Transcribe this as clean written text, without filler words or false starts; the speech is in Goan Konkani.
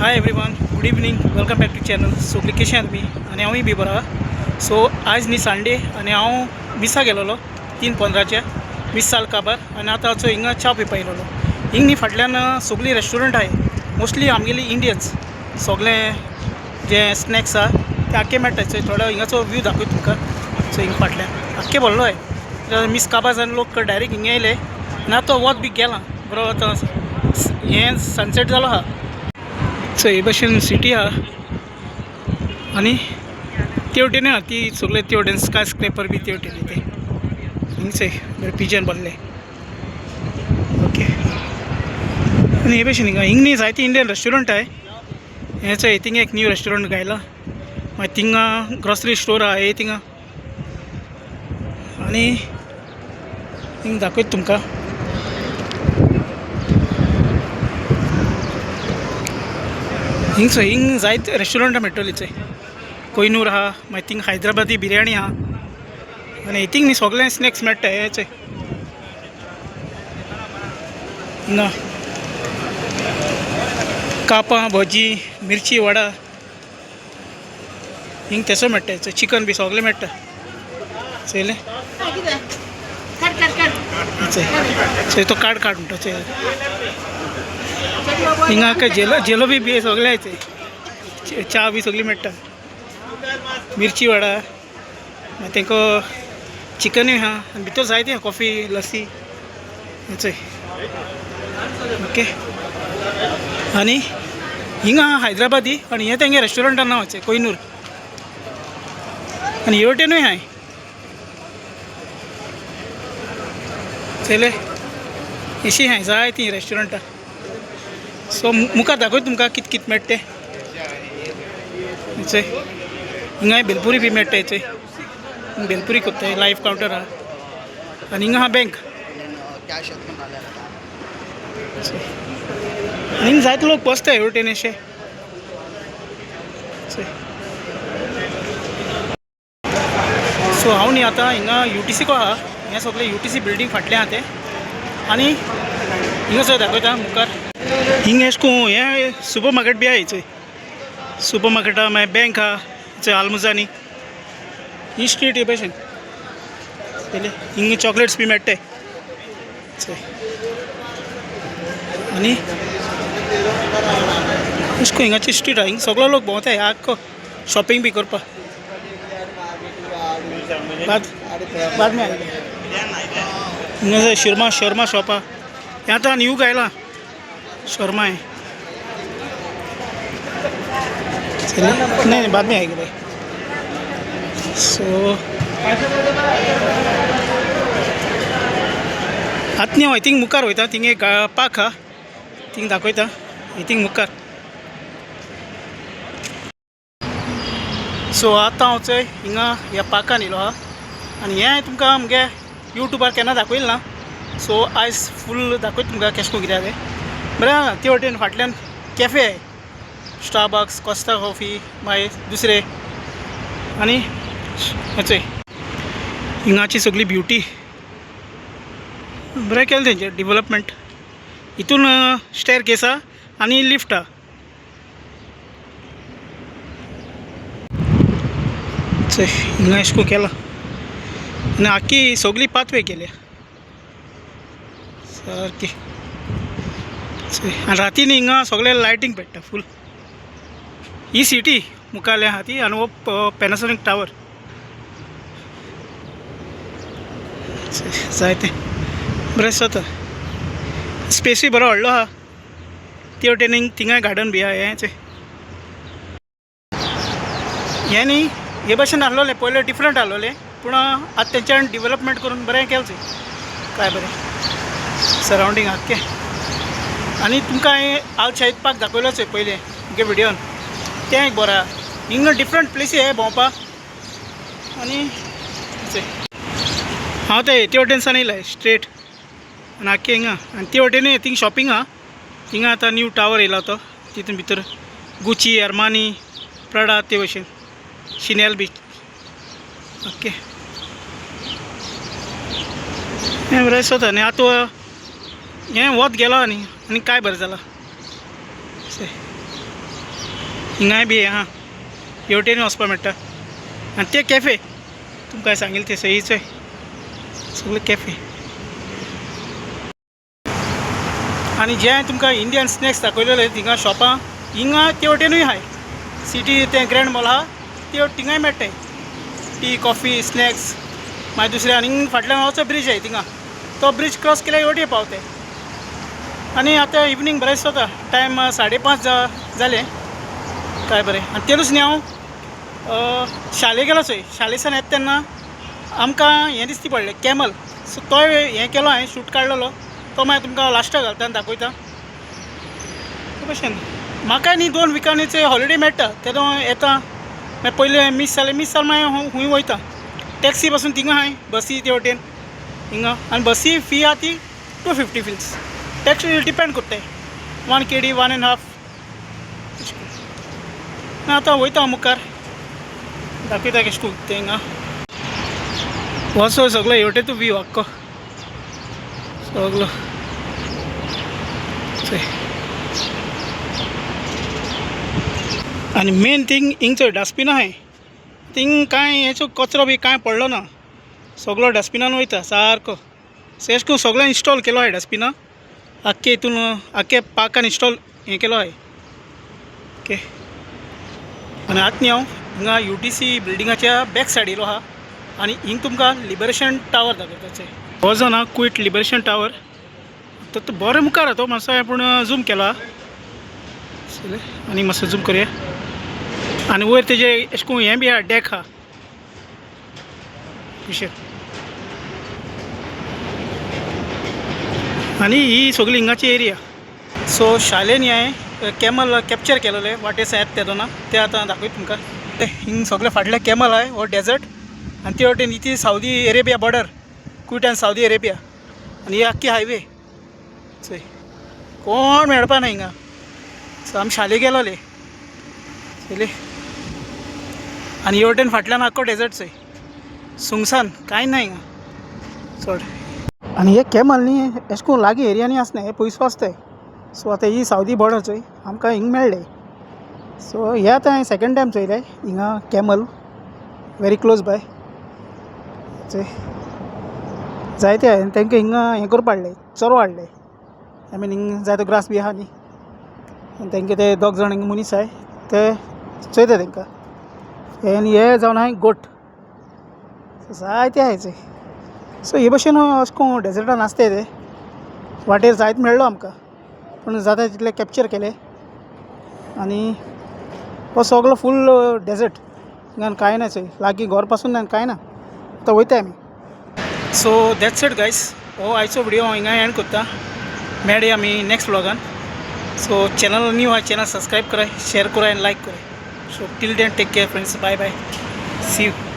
Hi everyone, good evening, welcome back to channel. सगळीं कशें आहात तुमी आनी हांवूय बी बरो आहा. सो आयज न्ही संडे आनी हांव मिसा गेलोलो 3:15 मीस जाल काबार आनी आतां हांव हिंगा च्या पिवपा येयलोलो. हिंग न्ही फाटल्यान सगळीं रेस्टॉरंट आहाय, मोस्टली आमगेली इंडियन्स सगळे जे स्नॅक्स आहा ते आख्खे मेळटा. चोय थोडो हिंगाचो व्यू दाखयता तुमकां. सो हिंग फाटल्यान आख्खे भरलो आहे. मीस काबार जावन लोक डायरेक्ट हिंगा येयले आनी आतां वत बी गेलां बरो. आतां हें सनसेट जालो आहा. सो हे भशेन सिटी आहा आनी ते वटेन आहा ती सगळे ते वटेन स्काय स्क्रेपर बी ते वटेन ते हिंगचे बरें पिजन भरले. ओके आनी हे भशेन हिंगा हिंग न्ही जायते इंडियन रेस्टॉरंट आहाय. हें चोय थिंगा एक न्यू रेस्टॉरंट गायला, मागीर थिंगा ग्रॉसरी स्टोर आहा हे थिंगा. आनी हिंग दाखयता तुमकां. हिंग चोय हिंग जायते रेस्टॉरंटां मेळटलीं चोय. कोहिनूर आहा, मागीर थिंग हैदराबादी बिरयानी आहा आनी थिंग न्ही सगळे स्नॅक्स मेळटा. हे चोय हिंगा कापां, भजी, मिरची वडा हिंग तेसो मेळटा. चोय चिकन बी सगळें मेळटा. चोयलें चोय चोय तो कार्ड काड म्हणटा. चोय हिंगा काय जेलो जेलो बी सगळें चोय, च्या बी सगळी मेळटा, मिरची वडा, मागीर तांकां चिकनूय आहा आनी भितर जायते आहा, कॉफी, लस्सी. चोय ओके. आनी हिंगा आहा हैदराबादी आनी हें तेंगे रेस्टॉरंटा नांव चोय कोहिनूर. आनी हे वटेनूय आहाय चोयलें अशीं आहाय जायतीं रेस्टॉरंटां. सो मुखार दाखयता तुमकां कित कित मेळटा तें. चोय हिंगाय भेलपुरी बी मेळटा. चोय भेलपुरी कोत्ताय, लायव कावंटर आहा. आनी हिंगा आहा बँक. आनी हिंग जायते लोक बसता हे वटेन अशे. सो हांव न्ही आतां हिंगा UTC को आहा. हें सगळें UTC building फाटलें आहा तें. आनी हिंगा चोय दाखयता मुखार हिंग एशें कोन्न हें सुपर मार्केट बी आहा. चोय सुपर मार्केट आहा, मागीर बँक आहा चोय आलमुजानी. ही स्ट्रीट हे भशेन पयलें हिंग चॉकलेट्स बी मेळटाय. चोय आनी एशें कोन्न हिंगाची स्ट्रीट आहा. हिंग सगळो लोक भोंवताय आख्खो शॉपिंग बी करपाक. बाद बाद में आयले हिंगा शर्मा शर्मा शॉप आहा. हें आतां न्यू गायलां शर्मा है. नहीं नहीं बाद में आएगी भाई. सो आतां न्ही हांव थिंग मुखार वयता. थिंग एक पार्क आहा, थिंग दाखयता. थिंग मुखार. सो आतां हांव चोय हिंगा ह्या पार्कान येयलो आहा आनी हें तुमकां म्हगे यूट्यूबार केन्ना दाखयलें ना. सो आयज फूल दाखयता तुमकां केशें कोन्न कितें तें. बरें आहा ते वटेन फाटल्यान कॅफे आहाय, स्टारबक्स, कोस्टा कॉफी, मागीर दुसरे. आनी हें चोय हिंगाची सगळी ब्युटी बरें केलें तेंचें डिवलपमेंट. हितून स्टेर केस आहा आनी लिफ्ट आहा. चोय हिंगा एशें कोन्न केलां आनी आख्खी सगळी पाथवे केल्या सारकी. चोय आनी राती न्ही हिंगा सगळें लायटींग पेट्टा फूल. ही सिटी मुखारले आहा ती आनी हो पॅनासोनीक टावर. जायतें बरें दिसता. स्पेसूय बरो व्हडलो आहा. ते वटेन थिंगाय गार्डन बी आहा. हें चोय हें न्ही हे भशेन आहलोलें पयलें, डिफरंट आहलोलें, पूण आतां तेंच्यान डिवलपमेंट करून बरें केलें चोय. काय बरें सरावंडींग आख्खें. आनी तुमकां हांवें आल शाहीद पार्क दाखयलो चोय पयलें म्हगे विडियोन, तें एक बरें आहा. हिंगा डिफरंट प्लेसी हे भोंवपाक. आनी चोय हांव ते ते वटेन सान येयलां स्ट्रेट आनी आख्खें हिंगा. आनी ते वटेनूय थिंग शॉपिंग आहा. थिंगा आतां न्यू टावर येयला तो, तितून भितर गुची, अरमानी, प्राडा ते भशेन, शिनेल बी. ओके हें बरें दिसता. आनी आतां हें वत गेलो आनी आनी काय बरें जालां. हिंगाय बी आहा, हेवटेन वचपाक मेळटा. आनी ते कॅफे तुमकां सांगिल्लें ते सयीचोय सगळे कॅफे. आनी जे हांवें तुमकां इंडियन स्नॅक्स दाखयलेले थिंगा शॉपां हिंगा ते वटेनूय आहाय. सिटी तें ग्रँड मॉल आहा ते थिंगाय मेळटाय टी कॉफी स्नॅक्स. मागीर दुसरें आनी फाटल्यान वचो ब्रिज आहे थिंगा, तो ब्रिज क्रॉस केल्यार हेवटेन पावताय. आनी आतां इवनींग बरें दिसता, टायम 5:30 जालें काय बरें. आनी तेदूस न्ही हांव शाले गेलो चोय, शालेसान येता तेन्ना आमकां हें दिसती पडलें कॅमल. सो तोय हें केलो हांवें, शूट काडलेलो, तो मागीर तुमकां लास्टाक घालता आनी दाखयता. ते भशेन म्हाका न्ही 2 विकांनीचे हॉलिडे मेळटा तेदो येता. मागीर पयलीं मीस जालें, मीस जालें मागीर हांव खूंय वयता. टॅक्सी पासून थिंगा आहाय बसी ते वटेन हिंगा. आनी बसी फी आहा ती 250 फिल्स. टॅक्सी डिपेंड करताय, 1 KD 1.5. ना आतां वयता हांव मुखार, दाखयता कशें करून तें हिंगा. हो सगळो हेवटेचो व्यू आख्खो सगळो. आनी मेन थिंग हिंगचो डस्टबीन आहाय, थिंग कांय हेचो कचरो बी कांय पडलो ना, सगळो डस्टबिनान वयता सारको. सो एशें करून सगळें इन्स्टॉल केलो आहाय डस्टबिनां आख्खे हितून, आख्खे पार्कान इन्स्टॉल हें केलो आहाय. ओके, आनी आतां न्ही हांव हिंगा UTC बिल्डिंगाच्या बॅक सायड येयलो आहा आनी हिंग तुमकां लिबरेशन टावर दाखयता. हो जो ना कुवेट लिबरेशन टावर, तो बरो मुखार आहा, तो मातसो हांवें पूण झूम केला आनी मातसो झूम करया. आनी वयर तेजे एशें करून हें बी आहा, डॅक आहा अशें. आनी ही सगळी हिंगाची एरिया. सो शालेन हांवें कॅमल कॅप्चर केलेले वाटेर येता तेदोना, ते आतां दाखयता तुमकां. ते हिंग सगळे फाटले कॅमल आहाय, हो डेजर्ट. आनी ते वटेन ती Saudi Arabia border, Kuwait आनी सावदी अरेबिया. आनी ही आख्खी हायवे चोय, कोण मेळपा ना हिंगा. सो आमी शाले गेलोले चोयले. आनी हे वटेन फाटल्यान आख्खो डेजर्ट चोय, सुनसान कांय ना हिंगा चड. आनी हे कॅमल न्ही एशें करून लागीं एरियांनी आसना, हे पयसो आसताय. सो आतां ही सावदी बॉर्डर चोय आमकां हिंग मेळ्ळे. सो हे आतां हांवें सेकेंड टायम चोयले हिंगा कॅमल व्हेरी क्लोज बाय. चोय जायते आहाय तांकां हिंगा हें करपा हाडले, चरो हाडले. I mean हिंग जायतो ग्रास बी आहा न्ही, आनी तांकां ते दोग जाण हिंगा मनीस आहाय ते चोयता तांकां. आनी हे जावन आहाय गोट जायते आहाय चोय. सो हे भशेन अशें करून डेजर्टान आसताय ते वाटेर जायत मेळ्ळो आमकां, पूण जाता तितले कॅप्चर केले. आनी हो सगलो फूल डेजर्ट, हिंगा कांय ना चोय, लागीं घर पासून ना कांय ना. आतां वयताय आमी. सो that's it guys, हो आयचो व्हिडियो हांव हिंगा एंड करता. मेळया आमी नेक्स्ट व्लॉगान. सो चॅनल न्यू आहा, चॅनल सबस्क्रायब कराय, शेयर कराय आनी लायक कराय. So till then take care friends, bye bye, see you.